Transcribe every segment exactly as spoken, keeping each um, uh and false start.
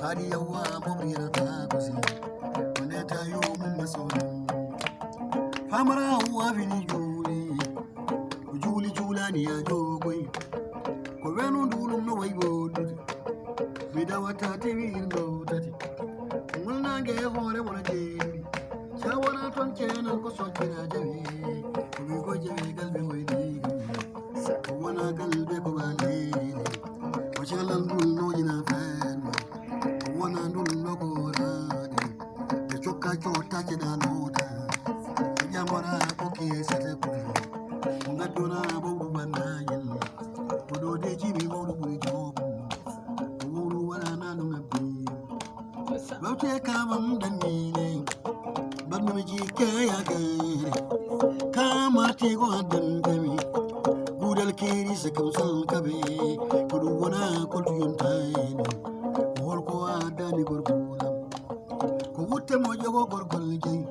Adi yawwa mo bira ta kusi. Wanda ta yo mun masono. Famara wa fini juli. Juli julani ya jogoi. Ko wenu ndulum no way wodude. Mi dawata te mi indo tati. Ngol nange hore wona jeeri. Cawara ton ceenal ko soccira jawi. Ko mi ko jawi galbe waydi. Ko wona galbe ko balini. Ko ceenal ndul no jina fen. Ko wona ndul no ko radi. Be cokka cota ce da nota. Jamara ko ke sete ko. Ngadona bo banayin. Ko do de jibi bo buri jobu. Wuru wala nanu ngabbi. Bawte kamam danni ne. Bannu mi ji ke ya gari. Kama te go dan dami. Gudal kiri se kam san kabe. Kudu wona kultu yontai. Hol ko adani gorgula. Ko wutte mo jogo gorgol jey.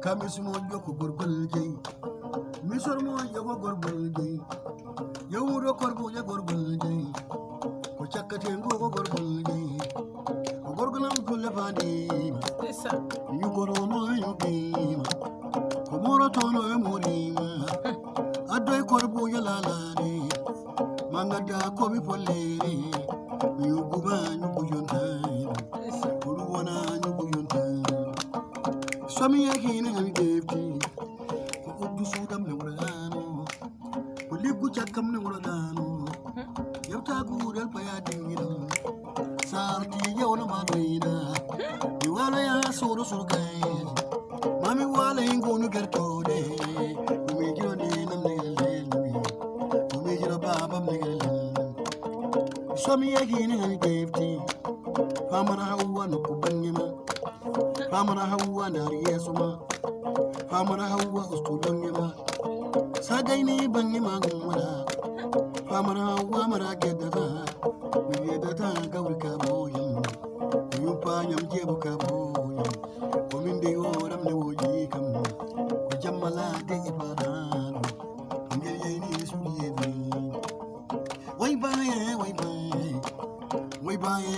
Kamis mo jogo gorgol jey. Misor mo jogo gorgol jey. Yawmuɗo korbuuje gorgol jeyi. Ko cakkate ngu ko gorgol jeyi. Ko gorgol am kulle faandiima. Yugorono yugiima. Ko morotono e muriima. Addoy korbuuje laalaade. Ma ngadda kobi polleere. Yuguma yugu yontaani. Ko ɗum wona yugu yontaani. Somi yahii ne hami defti. Ko uddu suudam ne wurano. Ko liggu cakkam ne wuro dano. Yewta guurel paya dingiɗo. Sarti yewno ma doyda. Mi wala ya soro soro kay. Mami wala ingonu gertode. Kumi jiro ne nam ne gelen. Kumi jiro babam ne gelen. Somi yahini hani defti. Famara hawwa no kubangima. Famara hawwa na riyesuma. Famara hawwa ustulangima. Sagaini bangima gumara. Famara hawwa mara gedata. Gedata gawri kaboyam. Yupa nyam jebo kaboyam. Kominde yoram ne woji kam. Ko jammala de ibadan. Ngel yeni sudiyeni. Way baye, way baye. Way baye.